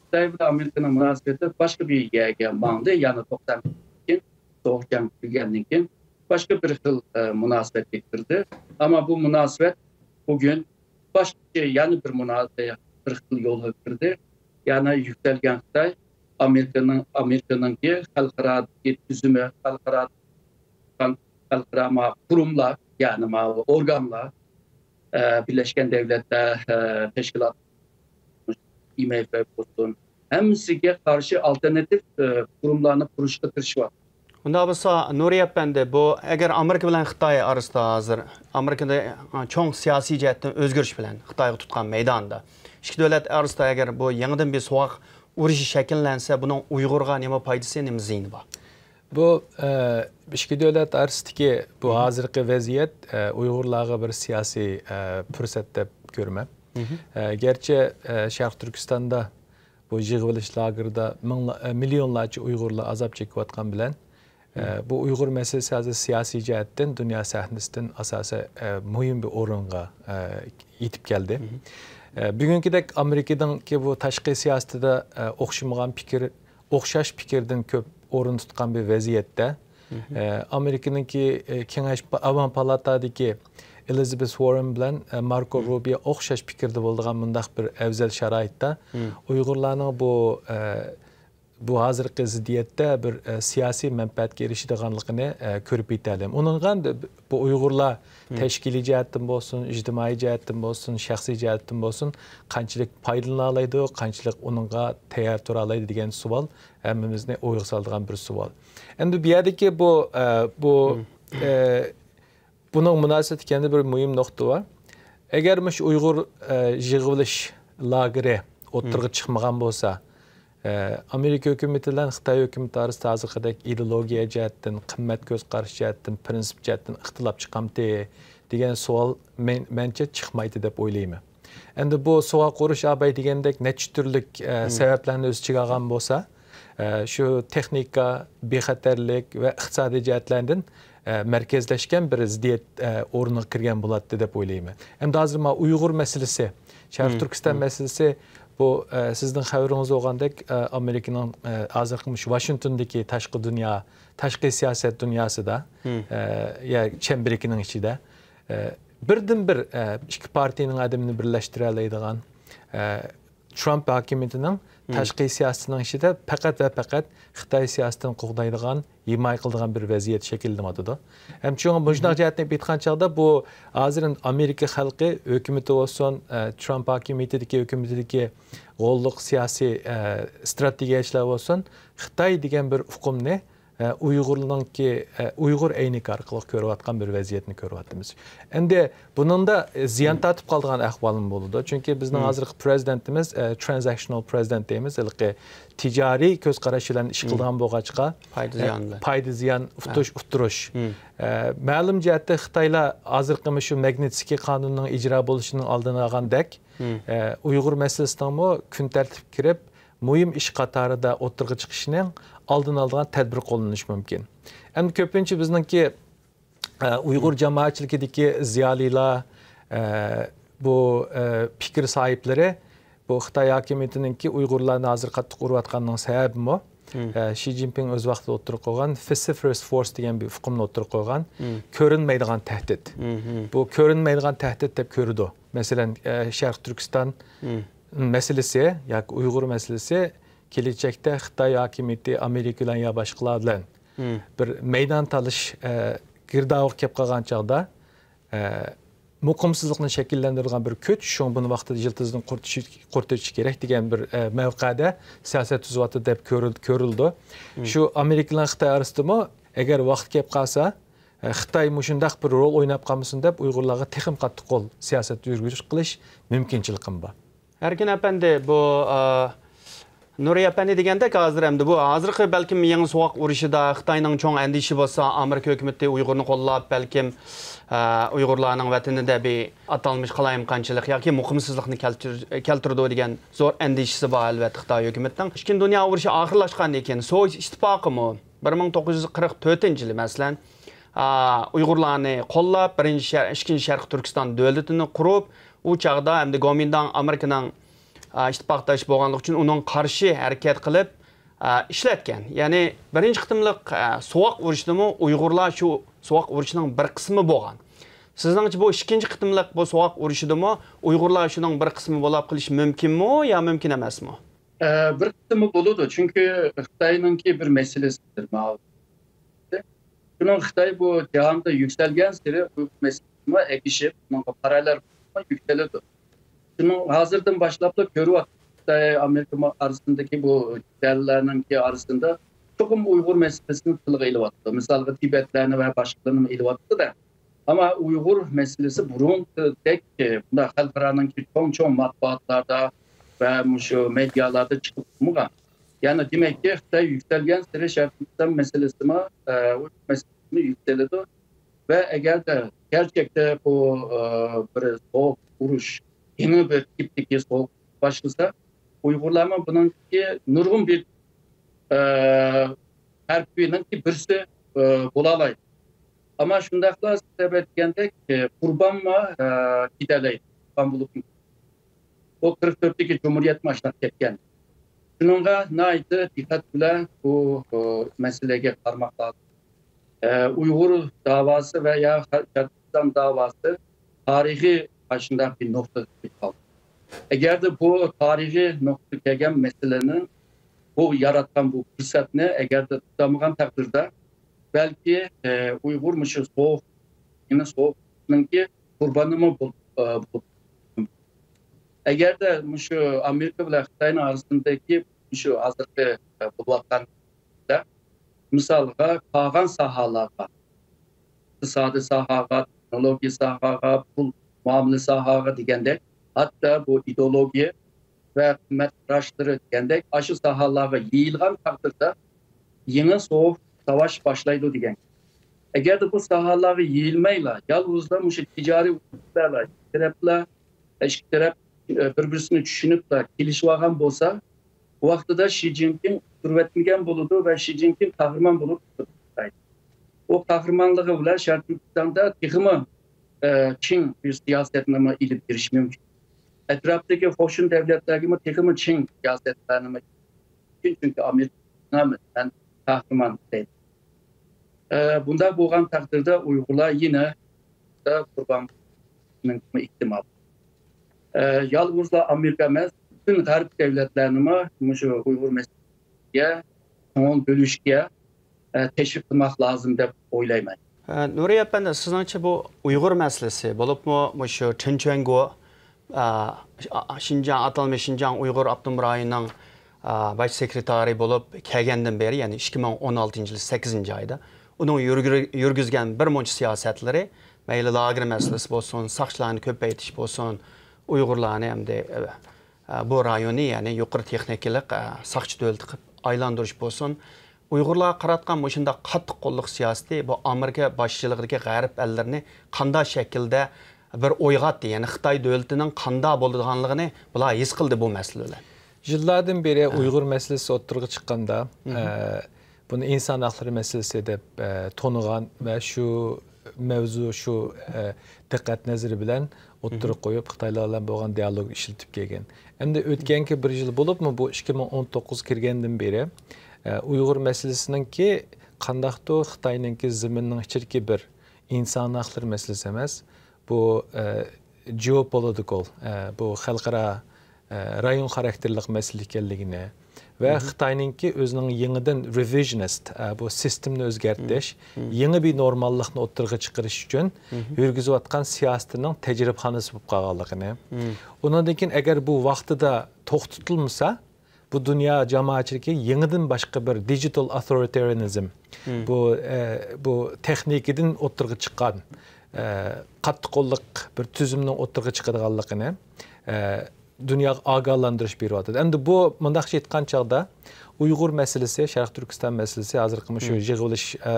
خىتاي بىلەن ئامېرىكىنىڭ مۇناسىۋىتى باشقا بىر يەرگە ماڭدى. يەنى توقسان بەشتىن كېيىن، سوغۇق جەڭ تۈگىگەندىن كېيىن باشقا بىر خىل، ئە، مۇناسىۋەتكە كىردى. ئەمما بۇ مۇناسىۋەت بۈگۈن باشقىچە يەنە بىر مۇناسىۋەت، بىر خىل يولغا كىردى. يەنى يۈكسەلگەن خىتاي ئامېرىكىنىڭ، ئامېرىكىنىڭكى خەلقئارادىكى تۈزۈمى، خەلقئارا، خەلقئارا ما قۇرۇملار، يەنى ما ئورگانلار، ئە، بىرلەشكەن دەۋلەتلەر، ئە، تەشكىلاتى، ئاي ئېم ئېف بولسۇن، ھەممىسىگە قارشى ئالتېرناتىپ، ئە، قۇرۇملارنى قۇرۇشقا تىرىشىۋاتىدۇ. ئۇنداق بولسا، نۇرى ئەپەندى، بۇ ئەگەر ئامېرىكا بىلەن خىتاي ئارىسىدا ھازىر، ئامېرىكىدا، ئا، چوڭ سىياسىي جەھەتتىن ئۆزگىرىش بىلەن خىتايغا تۇتقان مەيدانىدا، ئىككى دۆلەت ئارىسىدا ئەگەر بۇ يېڭىدىن بىر سوغۇق ئۇرۇشى شەكىللەنسە، بۇنىڭ ئۇيغۇرغا نېمە پايدىسى، نېمە زىيىنى بار؟ بۇ، ئە، ئىككى دۆلەت ئارىسىدىكى بۇ ھازىرقى ۋەزىيەت، ئە، ئۇيغۇرلارغا بىر سىياسىي، ئە، پۇرسەت دەپ كۆرىمەن. ئە، گەرچە، ئە، شەرقىي تۈركىستاندا بۇ يىغىۋېلىش لاگېرىدا مىڭلا-، ئە، مىليونلارچە ئۇيغۇرلار ئازاب چېكىۋاتقان بىلەن، ئە، بۇ ئۇيغۇر مەسىلىسى ھازىر سىياسىي جەھەتتىن دۇنيا سەھنىسىدىن ئاساسەن، ئە، مۇھىم بىر ئورۇنغا، ئە، يېتىپ كەلدى. ئە، بۈگۈنكىدەك ئامېرىكىنىڭكى بۇ تاشقى سىياسىتىدە، ئە، ئوخشىمىغان پىكىر، ئوخشاش پىكىردىن كۆپ ئورۇن تۇتقان بىر ۋەزىيەتتە، ئە، ئامېرىكىنىڭكى، ئە، كېڭەش پا-، ئاۋام پالاتادىكى ئېلىزابېس ۋاررېن بىلەن، ئە، ماركو روبىيو ئوخشاش پىكىردە بولىدىغان مۇنداق بىر ئەۋزەل شارائىتتا ئۇيغۇرلارنىڭ بۇ، ئە، بۇ ھازىرقى زىددىيەتتە بىر، ئە، سىياسىي مەنپەئەتكە ئېرىشىدىغانلىقىنى، ئە، كۆرۈپ يېتەلەيمەن. ئۇنىڭغا بۇ ئۇيغۇرلار تەشكىلىي جەھەتتىن بولسۇن، ئىجتىمائىي جەھەتتىن بولسۇن، شەخسىي جەھەتتىن بولسۇن، قانچىلىك پايدىلىنالايدۇ، قانچىلىك ئۇنىڭغا تەييار تۇرالايدۇ دېگەن سوئال ھەممىمىزنى ئويغا سالىدىغان بىر سوئال. ئەمدى بۇ يەردىكى بۇ، ئە، بۇ، ئە، بۇنىڭ مۇناسىۋىتىدىكى يەنە بىر مۇھىم نۇقتا بار. ئەگەر مۇشۇ ئۇيغۇر، ئە، يىغىۋېلىش لاگېرى ئوتتۇرىغا چىقمىغان بولسا، ئە، ئامېرىكا ھۆكۈمىتى بىلەن خىتاي ھۆكۈمىتى ئارىسىدا ھازىرقىدەك ئىدېئولوگىيە جەھەتتىن، قىممەت كۆز قارىشى جەھەتتىن، پىرىنسىپ جەھەتتىن ئىختىلاپ چىقامتى دېگەن سوئال مەن-، مەنچە چىقمايتتى دەپ ئويلايمەن. ئەمدى بۇ سوغۇق ئۇرۇش ئاباي دېگەندەك نەچچە تۈرلۈك، ئە، سەۋەبلەرنى ئۆز ئىچىگە ئالغان بولسا، ئە، شۇ تېخنىكا، بىخەتەرلىك ۋە ئىقتىسادىي جەھەتلەردىن، ئە، مەركەزلەشكەن بىر زىددىيەت، ئە، ئورنىغا كىرگەن بولاتتى دەپ ئويلايمەن. ئەمدى ھازىر مانا ئۇيغۇر مەسىلىسى، شەرقىي تۈركىستان مەسىلىسى، بۇ، ئە، سىزنىڭ خەۋىرىڭىز بولغاندەك، ئە، ئامېرىكىنىڭ، ئە، ھازىرقى مۇشۇ ۋاشىنگتوندىكى تاشقى دۇنيا، تاشقى سىياسەت دۇنياسىدا، ئە، يا چەمبىرىكىنىڭ ئىچىدە، ئە، بىردىنبىر، ئە، ئىككى پارتىيىنىڭ ئادىمىنى بىرلەشتۈرەلەيدىغان، ئە، ترامپ ھاكىمىيىتىنىڭ تاشقى سىياسىتىنىڭ ئىچىدە پەقەت ۋە پەقەت خىتاي سىياسىتىنى قوغدايدىغان، ھىمايە قىلىدىغان بىر ۋەزىيەت شەكىللىنىۋاتىدۇ. ھەم شۇڭا مۇشۇنداق جەھەتتىن ئېيتقان چاغدا، بۇ ھازىر ئامېرىكا خەلقى ھۆكۈمىتى بولسۇن، ئە، ترامپ ھاكىمىيىتىدىكى، ھۆكۈمىتىدىكى غوللۇق سىياسىي، ئە، ئىستراتېگىيەچىلەر بولسۇن، خىتاي دېگەن بىر ئۇقۇمنى، ئە، ئۇيغۇرنىڭكى، ئە، ئۇيغۇر ئەينىكى ئارقىلىق كۆرۈۋاتقان بىر ۋەزىيەتنى كۆرۈۋاتىمىز. ئەمدى بۇنىڭدا، ئە، زىيان تارتىپ قالىدىغان ئەھۋالمۇ بولىدۇ. چۈنكى بىزنىڭ ھازىرقى پرېزىدېنتىمىز، ئە، ترانزاكشنال پرېزىدېنت دەيمىز، ھېلىقى تىجارىي كۆز قاراش بىلەن ئىش قىلىدىغان بولغاچقا، پايدا زىيان بىلەن. پايدا زىيان ئۇتۇش، ئۇتتۇرۇش. ئە، مەلۇم جەھەتتە خىتايلار ھازىرقى مۇشۇ ماگنىتسكىي قانۇننىڭ ئىجرا بولۇشىنىڭ ئالدىنى ئالغاندەك، ئە، ئۇيغۇر مەسىلىسىنىڭمۇ كۈن تەرتىپكە كىرىپ، مۇھىم ئىش قاتارىدا ئوتتۇرىغا چىقىشىنىڭ ئالدىنى ئالىدىغان تەدبىر قوللىنىشى مۇمكىن. ئەمدى كۆپىنچە بىزنىڭكى، ئە، ئۇيغۇر جامائەتچىلىكىدىكى زىيالىيلار، ئە، بۇ، ئە، پىكىر ساھىبلىرى بۇ خىتاي ھاكىمىيىتىنىڭكى ئۇيغۇرلارنى ھازىر قاتتىق ئۇرۇۋاتقاننىڭ سەۋەبىمۇ، ئە، شى جىنپىڭ ئۆز ۋاقتىدا ئوتتۇرىغا قويغان فىسسى فىرست فورس دېگەن بىر ئۇقۇمنى ئوتتۇرىغا قويغان، كۆرۈنمەيدىغان تەھدىت. بۇ كۆرۈنمەيدىغان تەھدىت دەپ كۆرىدۇ. مەسىلەن، ئە، شەرقىي تۈركىستان مەسىلىسى ياكى ئۇيغۇر مەسىلىسى كېلەچەكتە خىتاي ھاكىمىيىتى ئامېرىكا بىلەن يا باشقىلار بىلەن بىر مەيدان تالىشىش، ئە، گىردابىغا كەپ قالغان چاغدا، ئە، مۇقىمسىزلىقنى شەكىللەندۈرىدىغان بىر كۈچ، شۇڭا بۇنى ۋاقتىدا يىلتىزىدىن قۇرۇتۇش، قۇرۇتۇش كېرەك دېگەن بىر، ئە، مەۋقەدە سىياسەت تۈزۈۋاتىدۇ دەپ كۆرۈل-، كۆرۈلىدۇ. شۇ ئامېرىكا بىلەن خىتاي ئارىسىدىمۇ ئەگەر ۋاقىت كەپ قالسا، ئە، خىتاي مۇشۇنداق بىر رول ئويناپ قالمىسۇن دەپ ئۇيغۇرلارغا تېخىمۇ قاتتىق قول سىياسەت يۈرگۈزۈش قىلىش مۇمكىنچىلىكىمۇ بار. ئەركىن ئەپەندى، بۇ، ئا، نۇرى ئەپەندى دېگەندەك، ھازىر ئەمدى بۇ ھازىرقى بەلكىم يېڭى سوغۇق ئۇرۇشىدا خىتاينىڭ چوڭ ئەندىشىسى بولسا، ئامېرىكا ھۆكۈمىتى ئۇيغۇرنى قوللاپ، بەلكىم، ئا، ئۇيغۇرلارنىڭ ۋەتىنىدە بىر ئاتالمىش قالايمىقانچىلىق ياكى مۇقىمسىزلىقنى كەلتۈر-، كەلتۈرىدۇ دېگەن زور ئەندىشىسى بار، ئەلۋەتتە، خىتاي ھۆكۈمىتىنىڭ. ئىككىنچى دۇنيا ئۇرۇشى ئاخىرلاشقاندىن كېيىن، سوۋېت ئىتتىپاقىمۇ بىر مىڭ توققۇز يۈز قىرىق تۆتىنچى يىلى، مەسىلەن، ئا، ئۇيغۇرلارنى قوللاپ، بىرىنچى شەر-، ئىككىنچى شەرقىي تۈركىستان دۆلىتىنى قۇرۇپ، ئۇ چاغدا ئەمدى گومىنداڭ ئامېرىكىنىڭ، ئا، ئىتتىپاقداش بولغانلىقى ئۈچۈن ئۇنىڭ قارشى ھەرىكەت قىلىپ، ئا، ئىشلەتكەن. يەنى بىرىنچى قېتىملىق، ئا، سوغۇق ئۇرۇشتىمۇ ئۇيغۇرلار شۇ سوغۇق ئۇرۇشنىڭ بىر قىسمى بولغان. سىزنىڭچە بۇ ئىككىنچى قېتىملىق بۇ سوغۇق ئۇرۇشىدىمۇ ئۇيغۇرلار شۇنىڭ بىر قىسمى بولاپ قېلىشى مۇمكىنمۇ يا مۇمكىن ئەمەسمۇ؟ ئە، بىر قىسمى بولىدۇ، چۈنكى خىتاينىڭكى بىر مەسىلىسىدۇر ماۋۇ. شۇنىڭ خىتاي بۇ جاھاندا يۈكسەلگەنسېرى ئۇيغۇر مەسىلىسىمۇ ئەگىشىپ، بۇنىڭغا پاراللېل يۈكسىلىدۇ. شۇنىڭ ھازىردىن باشلاپلا كۆرۈۋاتىمىز، خىتاي ئامېرىكا ئارىسىندىكى بۇ جەدەللەرنىڭكى ئارىسىندا چوقۇم ئۇيغۇر مەسىلىسىنى تىلغا ئېلىۋاتىدۇ. مىسالغا، تىبەتلەرنى ۋە باشقىلارنى ئېلىۋاتىدۇ-دە. ئەمما ئۇيغۇر مەسىلىسى بۇرۇندەك، ئە، بۇنداق خەلقئارانىڭكى چوڭ-چوڭ مەتبۇئاتلاردا ۋە مۇشۇ مېدىيالاردا چىقىپ تۇرمىغان. يەنى دېمەككى، خىتاي يۈكسەلگەنسېرى شەرقىي تۈركىستان مەسىلىسىمۇ، ئە، ئۇيغۇر مەسىلىسىمۇ يۈكسىلىدۇ. ۋە ئەگەردە گەرچەكتە بۇ، ئە، بىر سوغۇق ئۇرۇش، يېڭى بىر تىپتىكى سوغۇق باشلىسا، ئۇيغۇرلارمۇ بۇنىڭكى نۇرغۇن بىر، ئە، تەرىپىنىڭكى بىرسى، ئە، بولالايدۇ. ئەمما شۇنداقلا سىز دەپ ئۆتكەندەك، ئە، قۇربانمۇ، ئە، كېتەلەيدۇ. قۇربان بولۇپ، بۇ قىرىق تۆتتىكى جۇمھۇرىيەتمۇ ئاشۇنداق كەتكەن. شۇنىڭغا ناھايىتى دىققەت بىلەن بۇ، ئۇ، مەسىلىگە قارىماق لازىم. ئە، ئۇيغۇر داۋاسى ۋە يا خە-، شەرقىي تۈركىستان داۋاسى تارىخىي ئاشۇنداق بىر نۇقتىدا كېلىپ قالدى. ئەگەردە بۇ تارىخىي نۇقتىغا كەلگەن مەسىلىنى، بۇ ياراتقان بۇ پۇرسەتنى ئەگەردە تۇتالمىغان تەقدىردە، بەلكى، ئە، ئۇيغۇر مۇشۇ سوغۇق، يەنە سوغۇقنىڭكى قۇربانىمۇ بول-، ئە، بول-، ئەگەردە مۇشۇ ئامېرىكا بىلەن خىتاينىڭ ئارىسىندىكى مۇشۇ ھازىرقى، ئە، بولۇۋاتقان، مىسالغا، قالغان ساھەلەرگە، ئىقتىسادىي ساھەگە، تېخنولوگىيە ساھەگە، پۇل مۇئامىلە ساھەگە دېگەندەك، ھەتتا بۇ ئىدېئولوگىيە ۋە قىممەت قاراشلىرى دېگەندەك، ئاشۇ ساھەلەرگە يېيىلغان تەقدىردە، يېڭى سوغۇق ساۋاش باشلايدۇ دېگەن. ئەگەردە بۇ ساھەلەرگە يېيىلمەيلا، يالغۇزلا مۇشۇ تىجارىي ئۇرۇشلارلا، ئىككى تەرەپلەر، ئىككى تەرەپ، ئە، بىر-بىرسىنى چۈشىنىپلا، كېلىشىۋالغان بولسا، بۇ ۋاقتىدا شى جىنپىڭ تۇرۇۋەتمىگەن بولىدۇ ۋە شى جىنپىڭ قەھرىمان بولۇپ تۇرىدۇ. ئۇ قەھرىمانلىقى بىلەن شەرقىي تۈركىستاندا تېخىمۇ، ئە، چىڭ بىر سىياسەتنىمۇ ئېلىپ بېرىشى مۇمكىن. ئەتراپتىكى قوشنا دۆلەتلەرگىمۇ تېخىمۇ چىڭ سىياسەتلەرنى، چۈنكى ئامېرىكا مەن قەھرىمان دەيدۇ. ئە، بۇنداق بولغان تەقدىردە ئۇيغۇرلار يەنە قۇربان بولۇشىنىڭ ئېھتىمالى. ئە، يالغۇزلا ئامېرىكا ئەمەس، پۈتۈن غەرب دۆلەتلەرنىمۇ مۇشۇ ئۇيغۇر مەسىلىسىگە كۆڭۈل بۆلۈشكە، ئە، تەشۋىق قىلماق لازىم دەپ ئويلايمەن. ئە، نۇرى ئەپەندى، سىزنىڭچە بۇ ئۇيغۇر مەسىلىسى، بولۇپمۇ مۇشۇ چېن چۈەنگو، ئا، ش-، ئا، شىنجاڭ، ئاتالمىش شىنجاڭ ئۇيغۇر ئاپتونوم رايونىنىڭ، ئا، باش سېكرېتارى بولۇپ كەلگەندىن بېرى، يەنى ئىككى مىڭ ئون ئالتىنچى يىل سەككىزىنچى ئايدا ئۇنىڭ يۈرگۈر-، يۈرگۈزگەن بىر مۇنچە سىياسەتلىرى، مەيلى لاگېر مەسىلىسى بولسۇن، ساقچىلارنى كۆپەيتىش بولسۇن، ئۇيغۇرلارنى ئەمدى، ئە، ئە، بۇ رايوننى، يەنى يۇقىرى تېخنىكىلىق، ئە، ساقچى دۆلىتى قىلىپ ئايلاندۇرۇش بولسۇن، ئۇيغۇرلارغا قاراتقان مۇشۇنداق قاتتىق قوللۇق سىياسىتى بۇ ئامېرىكا باشچىلىقىدىكى غەرب ئەللىرىنى قانداق شەكىلدە بىر ئويغاتتى؟ يەنى خىتاي دۆلىتىنىڭ قانداق بولىدىغانلىقىنى بۇلار ھېس قىلدى بۇ مەسىلە بىلەن. يىللاردىن بېرى ئۇيغۇر مەسىلىسى ئوتتۇرىغا چىققاندا، ئە، بۇنى ئىنسان ھەقلىرى مەسىلىسى دەپ، ئە، تونۇغان ۋە شۇ مەۋزۇ، شۇ، ئە، دىققەت نەزىرى بىلەن ئوتتۇرىغا قويۇپ، خىتايلار بىلەن بولغان دىئالوگ ئىشلىتىپ كەلگەن. ئەمدى ئۆتكەنكى بىر يىل بولۇپمۇ، بۇ ئىككى مىڭ ئون توققۇز كىرگەندىن بېرى، ئە، ئۇيغۇر مەسىلىسىنىڭكى قانداقتۇر خىتاينىڭكى زېمىننىڭ ئىچىدىكى بىر ئىنسان ھەقلىرى مەسىلىسى ئەمەس، بۇ، ئە، جېئوپولىتىكال، ئە، بۇ خەلقئارا، ئە، رايون خاراكتېرلىق مەسىلە ئىكەنلىكىنى ۋە خىتاينىڭكى ئۆزىنىڭ يېڭىدىن رېۋىژنىست، ئە، بۇ سىستېمىنى ئۆزگەرتىش، يېڭى بىر نورماللىقنى ئوتتۇرىغا چىقىرىش ئۈچۈن يۈرگۈزۈۋاتقان سىياسىتىنىڭ تەجرىبىخانىسى بولۇپ قالغانلىقىنى، ئۇنىڭدىن كېيىن ئەگەر بۇ ۋاقتىدا توختىتىلمىسا، بۇ دۇنيا جامائەتچىلىكى يېڭىدىن باشقا بىر دىجىتال ئاثورىتارىيەنىزم، بۇ، ئە، بۇ تېخنىكىدىن ئوتتۇرىغا چىققان، ئە، قاتتىق قوللۇق بىر تۈزۈمنىڭ ئوتتۇرىغا چىقىدىغانلىقىنى، ئە، دۇنياغا ئاگاھلاندۇرۇش بېرىۋاتىدۇ. ئەمدى بۇ مۇنداقچە ئېيتقان چاغدا، ئۇيغۇر مەسىلىسى، شەرقىي تۈركىستان مەسىلىسى، ھازىرقى مۇشۇ يىغىۋېلىش، ئە،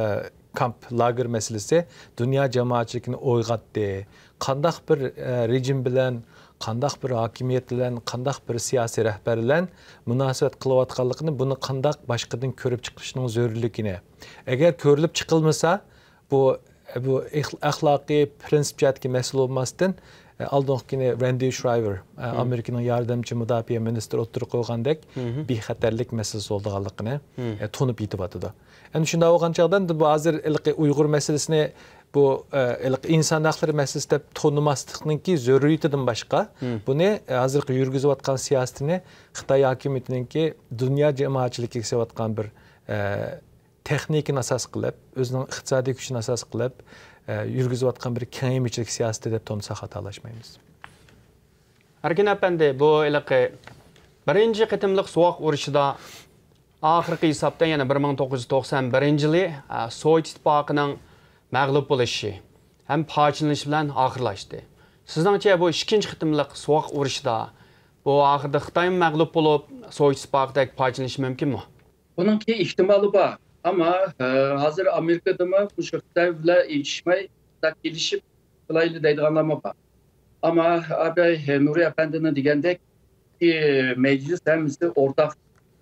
كامپ، لاگېر مەسىلىسى دۇنيا جامائەتچىلىكىنى ئويغاتتى. قانداق بىر، ئە، رېجىم بىلەن، قانداق بىر ھاكىمىيەت بىلەن، قانداق بىر سىياسىي رەھبەر بىلەن مۇناسىۋەت قىلىۋاتقانلىقىنى، بۇنى قانداق باشقىدىن كۆرۈپ چىقىشنىڭ زۆرۈرلۈكىنى. ئەگەر كۆرۈلۈپ چىقىلمىسا، بۇ، بۇ ئەخ-، ئەخلاقىي پرىنسىپ جەھەتتىكى مەسىلە بولماستىن، ئە، ئالدىنقى كۈنى رەندى شرايۋېر، ئە، ئامېرىكىنىڭ ياردەمچى مۇداپىئە مىنىستىرى ئولتۇرۇپ قويغاندەك، بىخەتەرلىك مەسىلىسى بولىدىغانلىقىنى، ئە، تونۇپ يېتىۋاتىدۇ. ئەنە شۇنداق بولغان چاغدا، ئەمدى بۇ ھازىر ھېلىقى ئۇيغۇر مەسىلىسىنى، بۇ، ئە، ھېلىقى ئىنسان ھەقلىرى مەسىلىسى دەپ تونۇماسلىقنىڭكى زۆرۈرىيىتىدىن باشقا، بۇنى، ئە، ھازىرقى يۈرگۈزۈۋاتقان سىياسىتىنى خىتاي ھاكىمىيىتىنىڭكى دۇنيا جامائەتچىلىكىگە سېلىۋاتقان بىر، ئە، تېخنىكىنى ئاساس قىلىپ، ئۆزىنىڭ ئىقتىسادىي كۈچىنى ئاساس قىلىپ، ئە، يۈرگۈزۈۋاتقان بىر كېڭەيمىچىلىك سىياسىتى دەپ تونۇساق خاتالاشمايمىز. ئەركىن ئەپەندى، بۇ ھېلىقى بىرىنچى قېتىملىق سوغۇق ئۇرۇشىدا ئاخىرقى ھېسابتا، يەنى بىر مىڭ توققۇز يۈز توقسان بىرىنچى يىلى، ئە، سوۋېت ئىتتىپاقىنىڭ مەغلۇپ بولۇشى ھەم پارچىلىنىشى بىلەن ئاخىرلاشتى. سىزنىڭچە، بۇ ئىككىنچى قېتىملىق سوغۇق ئۇرۇشىدا بۇ ئاخىردا خىتايمۇ مەغلۇپ بولۇپ، سوۋېت ئىتتىپاقىدەك پارچىلىنىشى مۇمكىنمۇ؟ بۇنىڭكى ئېھتىمالى بار. ئەمما، ئە، ھازىر ئامېرىكىدىمۇ مۇشۇ خىتاي بىلەن ئېلىشماي، كېلىشىپ قىلايلى دەيدىغانلارمۇ بار. ئەمما ئاباي نۇرى ئەپەندىنىڭ دېگەندەك، مەجلىس ھەممىسى ئورتاق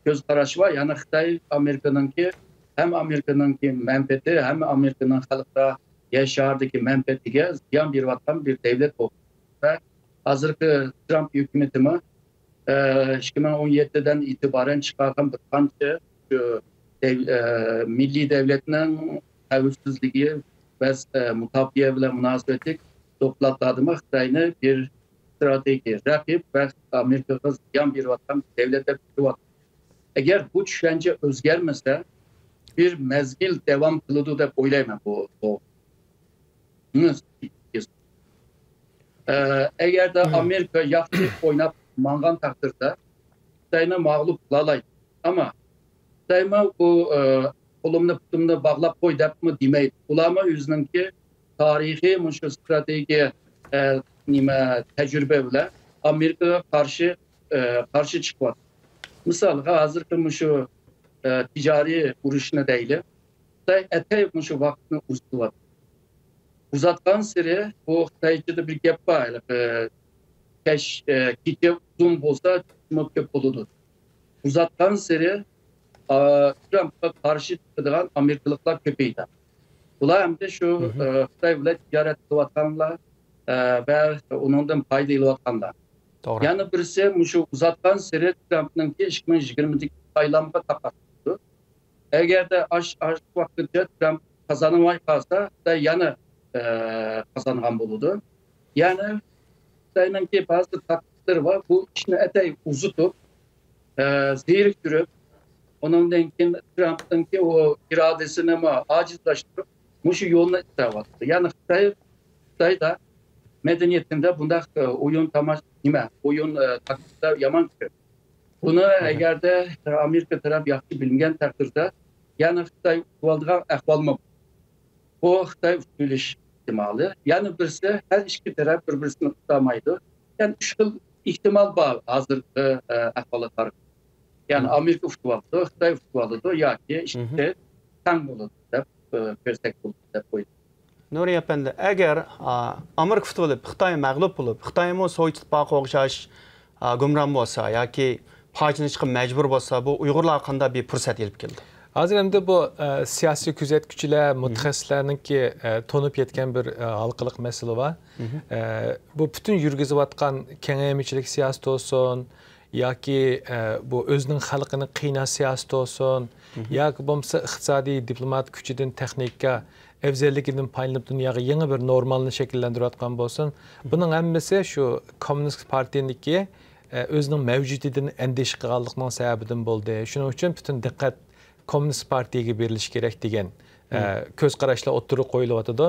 كۆز قاراشى بار. يەنى خىتاي ئامېرىكىنىڭكى، ھەم ئامېرىكىنىڭكى مەنپەئەتى، ھەم ئامېرىكىنىڭ خەلقئارا يەر شارىدىكى مەنپەئەتىگە زىيان بېرىۋاتقان بىر دۆلەت بولۇپ، ۋە ھازىرقى ترامپ ھۆكۈمىتىمۇ، ئە، ئىككى مىڭ ئون يەتتىدىن ئېتىبارەن چىقارغان بىر قانچە شۇ دەل-، ئە، مىللىي دۆلەتنىڭ خەۋپسىزلىكى ۋە، ئە، مۇداپىئە بىلەن مۇناسىۋەتلىك دوكلاتلاردىمۇ خىتاينى بىر ئىستراتېگىيە، رەقىب ۋە ئامېرىكىغا زىيان بېرىۋاتقان دۆلەت دەپ كۆرۈۋاتىدۇ. ئەگەر بۇ چۈشەنچە ئۆزگەرمىسە، بىر مەزگىل داۋام قىلىدۇ دەپ ئويلايمەن بۇ، بۇ. ئە، ئەگەردە ئامېرىكا ياخشى ئويناپ ماڭغان تەقدىردە، خىتاينى مەغلۇپ قىلالايدۇ. ئەمما خىتايمۇ بۇ، ئە، قولۇمنى پۇتۇمنى باغلاپ قوي دەپمۇ دېمەيدۇ. ئۇلارمۇ ئۆزىنىڭكى تارىخىي مۇشۇ ئىستراتېگىيە، ئە، نېمە، تەجرىبە بىلەن ئامېرىكىغا قارشى، ئە، قارشى چىقىۋاتىدۇ. مىسالغا، ھازىرقى مۇشۇ، ئە، تىجارىي ئۇرۇشنى دەيلى. خىتاي ئەتەي مۇشۇ ۋاقىتنى ئۇزىتىۋاتىدۇ. ئۇزاتقانسېرى بۇ خىتايچىدا بىر گەپ بار، ھېلىقى، كەش-، ئە، كېچە ئۇزۇن بولسا، كۈنمۇ كۆپ بولىدۇ. ئۇزاتقانسېرى، ئا، ترامپقا قارشى چىقىدىغان ئامېرىكىلىقلار كۆپىيىدۇ. بۇلار ئەمدى شۇ، ئە، خىتاي بىلەن تىجارەت قىلىۋاتقانلار، ئە، ۋە ئۇنىڭدىن پايدا ئېلىۋاتقانلار. توغرا. يەنە بىرسى، مۇشۇ ئۇزاتقانسېرى ترامپنىڭكى ئىككى مىڭ يىگىرمىدىكى سايلامغا تاقابىل تۇرىدۇ. ئەگەردە ئاش، ئاش ۋاقتىچە ترامپ قازانماي قالسا، خىتاي يەنە، ئە، قازانغان بولىدۇ. يەنى خىتاينىڭكى بەزى تاكتىكىلىرى بار، بۇ ئىشنى ئەتەي ئۇزىتىپ، ئە، زېرىكتۈرۈپ، ئۇنىڭدىن كېيىن ترامپنىڭكى ئۇ ئىرادىسىنىمۇ ئاجىزلاشتۇرۇپ، مۇشۇ يولنى ئىزدەۋاتىدۇ. يەنى خىتاي، خىتايدا مەدەنىيىتىدە بۇنداق، ئە، ئويۇن تاماش-، نېمە، ئويۇن، ئە، تاكتىكىلار يامان كۆپ. بۇنى ئەگەردە ئامېرىكا تەرەپ ياخشى بىلگەن تەقدىردە، يەنى خىتاي ئۇتۇۋالىدىغان ئەھۋالمۇ بار. بۇ خىتاي ئۇتۇۋېلىش ئېھتىمالى. يەنە بىرسى، ھەر ئىككى تەرەپ بىر-بىرسىنى ئۇتالمايدۇ. يەنى ئۈچ خىل ئېھتىمال بار ھازىرقى، ئە، ئەھۋالغا قارىغاندا. يەنى ئامېرىكا ئۇتۇۋالىدۇ، خىتاي ئۇتۇۋالىدۇ ياكى ئىككىسى تەڭ بولىدۇ دەپ، ئە، كۆرسەك بولىدۇ دەپ ئويلايمەن. نۇرى ئەپەندى، ئەگەر، ئا، ئامېرىكا ئۇتۇۋېلىپ، خىتاي مەغلۇپ بولۇپ، خىتايمۇ سوۋېت ئىتتىپاقىغا ئوخشاش، ئا، گۇمران بولسا ياكى پارچىلىنىشقا مەجبۇر بولسا، بۇ ئۇيغۇرلارغا قانداق بىر پۇرسەت ئېلىپ كېلىدۇ؟ ھازىر ئەمدى بۇ، ئە، سىياسىي كۆزەتكۈچىلەر، مۇتەخەسسىسلەرنىڭكى، ئە، تونۇپ يەتكەن بىر، ئە، ھالقىلىق مەسىلە بار. ئە، بۇ پۈتۈن يۈرگۈزۈۋاتقان كېڭەيمىچىلىك سىياسىتى بولسۇن، ياكى، ئە، بۇ ئۆزىنىڭ خەلقىنى قىيناش سىياسىتى بولسۇن، ياكى بولمىسا ئىقتىسادىي، دىپلومات كۈچىدىن، تېخنىكا ئەۋزەللىكىدىن پايدىلىنىپ دۇنياغا يېڭى بىر نورمالنى شەكىللەندۈرۈۋاتقان بولسۇن، بۇنىڭ ھەممىسى شۇ كوممۇنىست پارتىيىنىڭكى، ئە، ئۆزىنىڭ مەۋجۇدىيىتىدىن ئەندىشە قىلغانلىقىنىڭ سەۋەبىدىن بولدى. شۇنىڭ ئۈچۈن پۈتۈن دىققەت كوممۇنىست پارتىيىگە بېرىلىشى كېرەك دېگەن، ئە، كۆز قاراشلار ئوتتۇرىغا قويۇلۇۋاتىدۇ.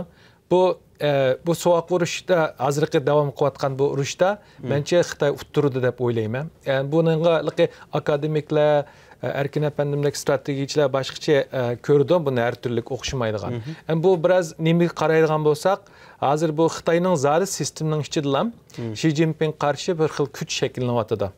بۇ، ئە، بۇ سوغۇق ئۇرۇشتا، ھازىرقى داۋام قىلىۋاتقان بۇ ئۇرۇشتا، مەنچە خىتاي ئۇتتۇرىدۇ دەپ ئويلايمەن. ئە، بۇنىڭغا ھېلىقى ئاكادېمىكلار، ئە، ئەركىن ئەپەندىمدەك ئىستراتېگىيىچىلەر باشقىچە، ئە، كۆرىدۇ بۇنى ھەر تۈرلۈك ئوخشىمايدىغان. ئەمما بۇ بىراز نېمىگە قارايدىغان بولساق، ھازىر بۇ خىتاينىڭ زادى سىستېمىنىڭ ئىچىدىلا شى جىنپىڭ قارشى بىر خىل كۈچ شەكىللىنىۋاتىدۇ.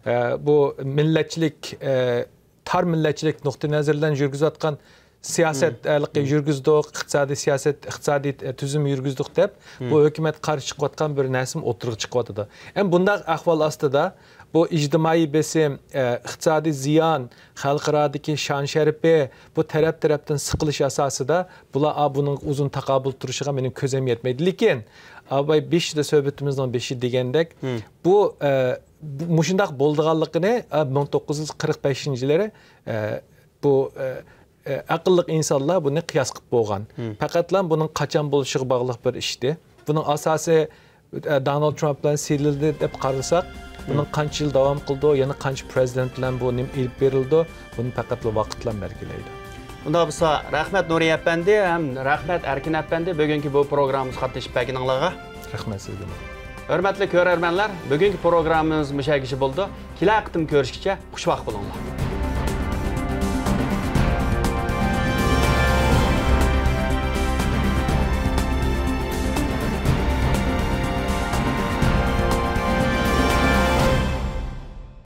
ئە، بۇ مىللەتچىلىك، ئە، تار مىللەتچىلىك نۇقتىئىنەزىرىدىن يۈرگۈزۈۋاتقان سىياسەت، ھەلقى يۈرگۈزدۇق، ئىقتىسادىي سىياسەت، ئىقتىسادىي، ئە، تۈزۈم يۈرگۈزدۇق دەپ، بۇ ھۆكۈمەت قارشى چىقىۋاتقان بىر نەرسىمۇ ئوتتۇرىغا چىقىۋاتىدۇ. ئەمما بۇنداق ئەھۋال ئاستىدا بۇ ئىجتىمائىي بېسىم، ئە، ئىقتىسادىي زىيان، خەلقئارادىكى شان شەرىپى، بۇ تەرەپ تەرەپتىن سىقىلىش ئاساسىدا بۇلار، ئا، بۇنىڭ ئۇزۇن تاقابىل تۇرۇشىغا مېنىڭ كۆزۈم يەتمەيدۇ. لېكىن، ئاباي بېشىدا سۆھبىتىمىزنىڭ بېشى دېگەندەك، بۇ، ئە، بۇ، مۇشۇنداق بولىدىغانلىقىنى، ئە، مىڭ توققۇز يۈز قىرىق بەشىنچى يىلى، ئە، بۇ، ئە، ئە، ئەقىللىق ئىنسانلار بۇنى قىياس قىلىپ بولغان. پەقەتلا بۇنىڭ قاچان بولۇشىغا باغلىق بىر ئىشتى. بۇنىڭ ئاساسى، ئە، دونالد ترامپ بىلەن سىلىلدى دەپ قارىساق، بۇنىڭ قانچە يىل داۋام قىلىدۇ، يەنە قانچە پرېزىدېنت بىلەن بۇ نېمە ئېلىپ بېرىلىدۇ، بۇنى پەقەتلا ۋاقىتلا بەلگىلەيدۇ. ئۇنداق بولسا، رەھمەت نۇرى ئەپەندى ھەم رەھمەت ئەركىن ئەپەندى بۈگۈنكى بۇ پروگراممىمىزغا قاتنىشىپ بەرگىنىڭلارغا. رەھمەت سىزگىمۇ. ھۆرمەتلىك كۆرەرمەنلەر، بۈگۈنكى پروگراممىمىز مۇشۇ يەرگىچە بولىدۇ. كېلەر قېتىم كۆرۈشكىچە خۇشۋاق بولۇڭلار.